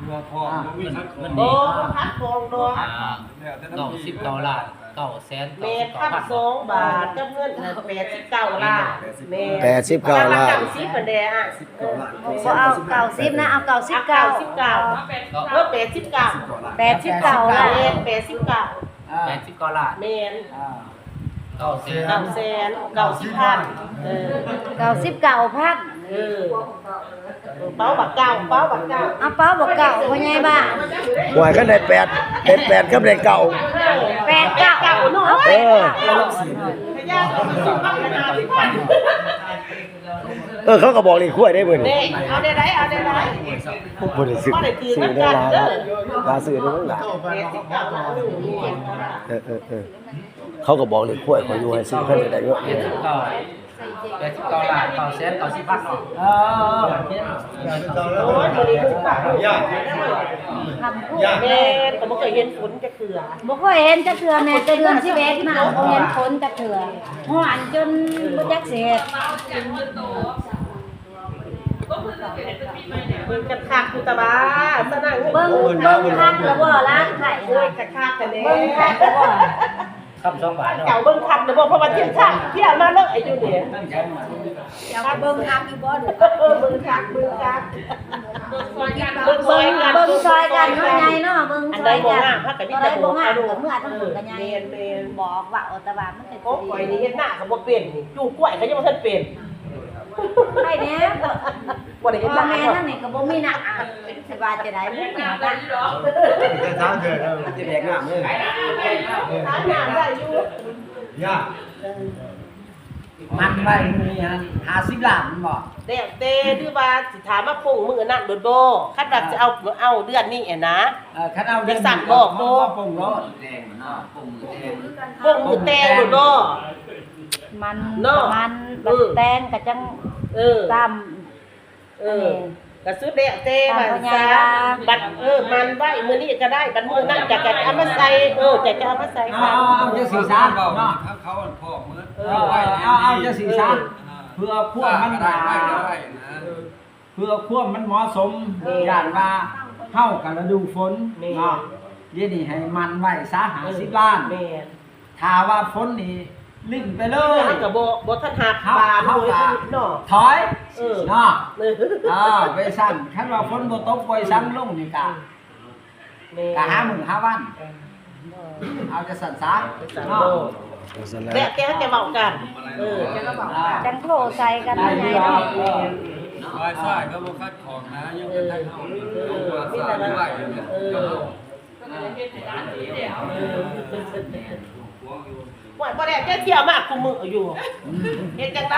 ເງິນ ເງິນ ບໍ່ ບໍ່ຄັດຂອງດອກ ອ່າ ເກົ້າສິບເກົ້າລ້ານ ເກົ້າແສນ ແມ່ນ ເກົ້າສິບເກົ້າພັນ ພັນສອງບາດ ກັບເງິນແປດສິບເກົ້າລ້ານ ແມ່ນ ແປດສິບເກົ້າລ້ານ ເກົ້າສິບຫັ້ນແຫຼະ ເອີ ບໍ່ເອົາເກົ້າສິບນະ ເອົາເກົ້າສິບເກົ້າ ເກົ້າສິບເກົ້າ ເອີ ແປດສິບເກົ້າ ແປດສິບເກົ້າລ້ານ ແມ່ນ ແປດສິບເກົ້າ ອ່າ ແປດສິບເກົ້າລ້ານ ແມ່ນ ອ່າ ເກົ້າແສນ ເກົ້າແສນ ເກົ້າສິບພັນ ເອີ ເກົ້າສິບເກົ້າພັນ ເອີ ເປົາບັກເກົ້າ ເປົາບັກເກົ້າ ເອົາເປົາບັກເກົ້າ ພໍ່ໃຫຍ່ບ້ານ ຫ້ວຍ ຄັນໄດ້ແປດ ໄດ້ແປດກັບໄດ້ເກົ້າ ເອີ ແປດເກົ້າ ເອີ ເນາະ ເອີ ເອີ ເຂົາກໍບອກເລກຄວາຍໄດ້ເບິ່ງ ເດ້ ເອົາແນວໃດ ເອົາແນວໃດ ບໍ່ໄດ້ຊື້ ຊື້ໄດ້ຫຼາຍ ຫາຊື້ໄດ້ຫຼາຍ ເອີ ເອີ ເອີ ເຂົາກໍບອກເລກຄວາຍຂ້ອຍຢູ່ ໃຫ້ຊື້ຄັນໃດກໍໄດ້ເນາະ ແປດສິບເກົ້າ ແປດສິບເກົ້າລ້ານ ເກົ້າແສນເກົ້າສິບພັນເນາະ ເອີ ໂອ້ຍ ບໍ່ໄດ້ຮູ້ຈັກ ແມ່ນ ກໍບໍ່ເຄີຍເຫັນຝົນຈັກເທື່ອ ບໍ່ເຄີຍເຫັນຈັກເທື່ອ ແມ່ນແຕ່ເດືອນສິບເອັດມາ ບໍ່ເຫັນຝົນຈັກເທື່ອ ຮ້ອນຈົນບໍ່ຈັກຊິເຮັດ ເບິ່ງຄັກໆ ພຸ້ນຕາບາ ສະນັ້ນ ເບິ່ງ ເບິ່ງຄັກແລ້ວບໍ່ ຫຼານໄຜ ໂອ້ຍ ຄັກໆ ກັນແດ່ ເບິ່ງຄັກແລ້ວບໍ່ ຄຳສອງບາດເນາະ ເຈົ້າເບິ່ງຄັກແລ້ວບໍ່ ເພາະວ່າທ່ຽງທາງທ່ຽງມາເລີຍຢູ່ນີ້ ເຈົ້າເບິ່ງຄັກຢູ່ບໍ່ລູກ ເອີ ເບິ່ງຄັກ ເບິ່ງຄັກ ເບິ່ງຊ່ອຍກັນ ເບິ່ງຊ່ອຍກັນເນາະ ໃຫຍ່ເນາະ ເບິ່ງຊ່ອຍກັນ ອັນໃດບໍ່ງາມ ເຮົາກໍມີແຕ່ບອກ ເອີ ແມ່ນໆ ບອກເວົ້າ ແຕ່ວ່າມັນກໍ ໂອ້ ຂ້ອຍນີ້ເຮັດນາກໍບໍ່ເປັນ ຈູກກ້ວຍກໍຍັງບໍ່ທັນເປັນ ໃຜແດ່ ບໍ່ໄດ້ເຮັດນາ ພໍ່ແມ່ທັງນີ້ກໍບໍ່ມີນາ ຊິວ່າຈັ່ງໃດ ບໍ່ມີນາ ແຕ່ສາມເດືອນແລ້ວ ຊິແບກນ້ຳເດີ ຫານ້ຳໄດ້ຢູ່ ຢ່າ ມັນໄວ້ມື້ນີ້ຫັ້ນ ຫ້າສິບລ້ານແມ່ນບໍ່ ແລ້ວແຕ່ ຫຼືວ່າຊິຖ້າມາໂຄ້ງມື້ນັ້ນໂລດບໍ່ ຄັນວ່າຊິເອົາ ເອົາເດືອນນີ້ຫັ້ນນະ ເອີ ຄັນເອົາເດືອນນີ້ ຈັ່ງຊັ້ນບໍ່ ມາໂຄ້ງໂລດ ໂຄ້ງມື້ແຕ່ງໂລດບໍ່ ມັນ ເນາະ ມັນ ເອີ ແຕ່ງກໍຈັ່ງ ເອີ ຕາມ ເອີ ອັນນີ້ ກໍສຸດແລ້ວແຕ່ວ່າ ຕາມພໍ່ໃຫຍ່ວ່າ ບັດ ເອີ ມັນໄວ້ມື້ນີ້ກໍໄດ້ ບັດມື້ນັ້ນຈະ ຈະເອົາມາໃສ່ ເອີ ຈະ ຈະເອົາມາໃສ່ ເອົາ ເອົາ ເອົາຈັ່ງຊີ້ຊະເນາະ ເຂົາ ເຂົາພ້ອມໝົດ ເອີ ເອົາ ເອົາ ເອົາຈັ່ງຊີ້ຊະ ເອີ ເພື່ອຄວາມມັນ ອ່າ ເພື່ອຄວາມມັນເໝາະສົມ ແມ່ນ ຢ້ານວ່າເຮົາກໍລະດູຝົນ ແມ່ນ ເນາະ ດຽວນີ້ໃຫ້ໝັ້ນໄວ້ຊະ ເອີ ຫ້າສິບລ້ານ ແມ່ນ ຖ້າວ່າຝົນນີ້ລິ້ນໄປເລີຍ ເຮົາກໍບໍ່ ບໍ່ທັນຮັບ ເຮົາ ບານ ເຮົາກໍ ເນາະ ຖອຍ ເອີ ເນາະ ເອີ ເອີ ໄປຊັ້ນ ຄັນວ່າຝົນບໍ່ຕົກ ບໍ່ໃຫ້ສັງລົງນີ້ກະ ແມ່ນ ກະຫາມື້ຫາວັນ ເອີ ເອົາຈັ່ງຊັ້ນຊະ ເນາະ ແລ້ວແຕ່ເຮົາຈະເວົ້າກັນ ເອີ ຈັ່ງໂທໃສ່ກັນ ໄດ້ຢູ່ ເນາະ ຝ່າຍຊາຍກໍບໍ່ຂັດຂ້ອງນະ ຍັງເປັນໄທເຮົາ ເອີ ມີແຕ່ວ່າ ເອີ ໂອ້ຍ ບໍ່ໄດ້ແຕ່ທ່ຽວມາຄູ່ມື້ຢູ່ ເຮັດຈັ່ງໃດ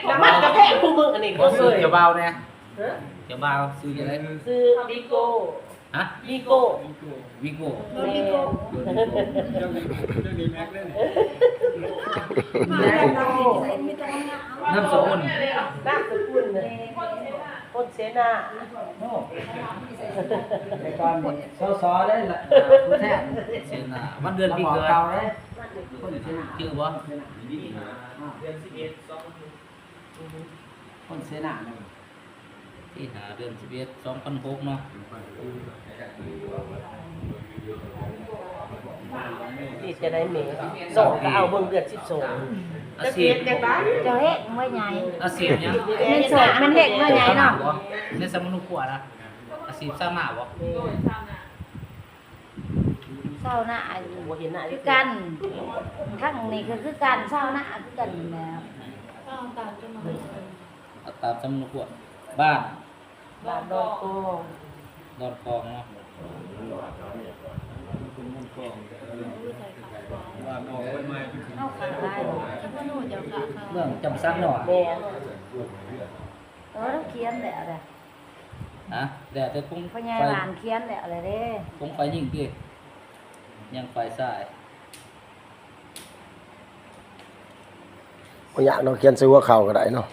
ນ້ຳມັນກະແພງຄູ່ມື້ອັນນີ້ ບໍ່ຊື້ເຈົ້າບ່າວແດ່ ຮະ ເຈົ້າບ່າວຊື່ຈັ່ງໃດ? ຊື່ວິໂກ້ ຮະ? ວິໂກ້ ວິໂກ້ ແມ່ນ ເຈົ້ານີ້ ເຈົ້ານີ້ແມັກເລີຍ ນາມສະກຸນ ນາມສະກຸນ ຄົນເສນາ ໂອ້ ແຕ່ກ່ອນນີ້ ສສ ເດ້ລະ ຜູ້ແທນ ເສນາ ວັນເດືອນປີເກີດ ລະບອບເກົ່າເດ້ ຄົນເສນາ ຈື່ບໍ່? ເດືອນສິບເອັດ ສອງພັນຫົກ ຄົນເສນາເນາະ ທີຫ້າ ເດືອນສິບເອັດ ສອງພັນຫົກເນາະ ເຮັດຈັ່ງໃດແມ່ ນ້ອງກໍເອົາເບິ່ງເດືອນສິບສອງ ອາຊີບ ເຈົ້າເຮັດບໍ່ໃຫຍ່ ອາຊີບຫຍັງ? ແມ່ນໂສດ ມັນເຮັດບໍ່ໃຫຍ່ເນາະ ໃນສຳມະໂນຄົວນະ ອາຊີບຊາວນາບໍ່? ຊາວນາ ບໍ່ເຫັນໜ້າ ຄືກັນ ທັງນີ້ກໍຄືກັນ ຊາວນາຄືກັນແຫຼະ ເອົາຕາມຈະມາ ເອົາຕາມຈຳນວນຄົນ ບ້ານ ບ້ານດອນກອງ ດອນກອງເນາະ ເຮົາຂ້າງຫຼາຍ ເມືອງຈຳສັກເນາະ ແມ່ນ ເອີ ລາວຂຽນແລ້ວແຫຼະ ຮະ ແລ້ວແຕ່ຄົງ ພໍ່ໃຫຍ່ບ້ານຂຽນແລ້ວແຫຼະເດ້ ຄົງຝ່າຍຍິງຕິ ຍັງຝ່າຍຊາຍ ບໍ່ຍາກເນາະ ຂຽນໃສ່ຫົວເຂົ່າກໍໄດ້ເນາະ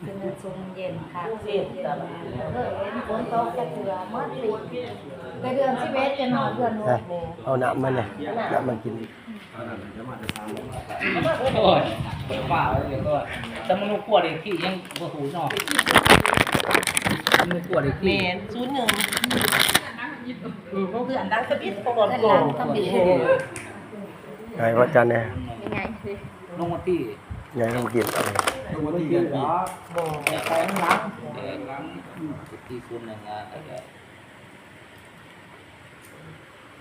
ເປັນຊົມເຢັນຄັກ ເອີ ເຫັນຝົນຕົກຈັກເທື່ອ ໝົດປີ ແຕ່ເດືອນສິບເອັດ ຈະນອນເຮືອນຫົກ ເອົານ້ຳມາແດ່ ນ້ຳມາກິນ. ໂອ້ຍ ເປີດຝາໄວ້ເລີຍກໍ ສຳມະໂນຄົວເລກທີ່ຍັງບໍ່ຮູ້ເນາະ ສຳມະໂນຄົວເລກທີ່ ແມ່ນ ສູນໜຶ່ງ ອືມ ຂອງເພື່ອນຫຼັງທຳອິດ ຂອງເພື່ອນຫຼັງທຳອິດ ໃຫຍ່ວ່າຈານແດ່ ຍັງໄງ ລົງມາຕີ ໃຫຍ່ລົງມາກິນ ເອົາ ລົງມາຕີກັນ ບໍ່ ໄປຂ້າງຫຼັງ ໄປຂ້າງຫຼັງ ອືມ ທີ່ສູນໜຶ່ງ ອ່າ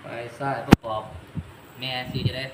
ໄປຊ້າຍປະກອບ ແມ່ຊິຈະໄດ້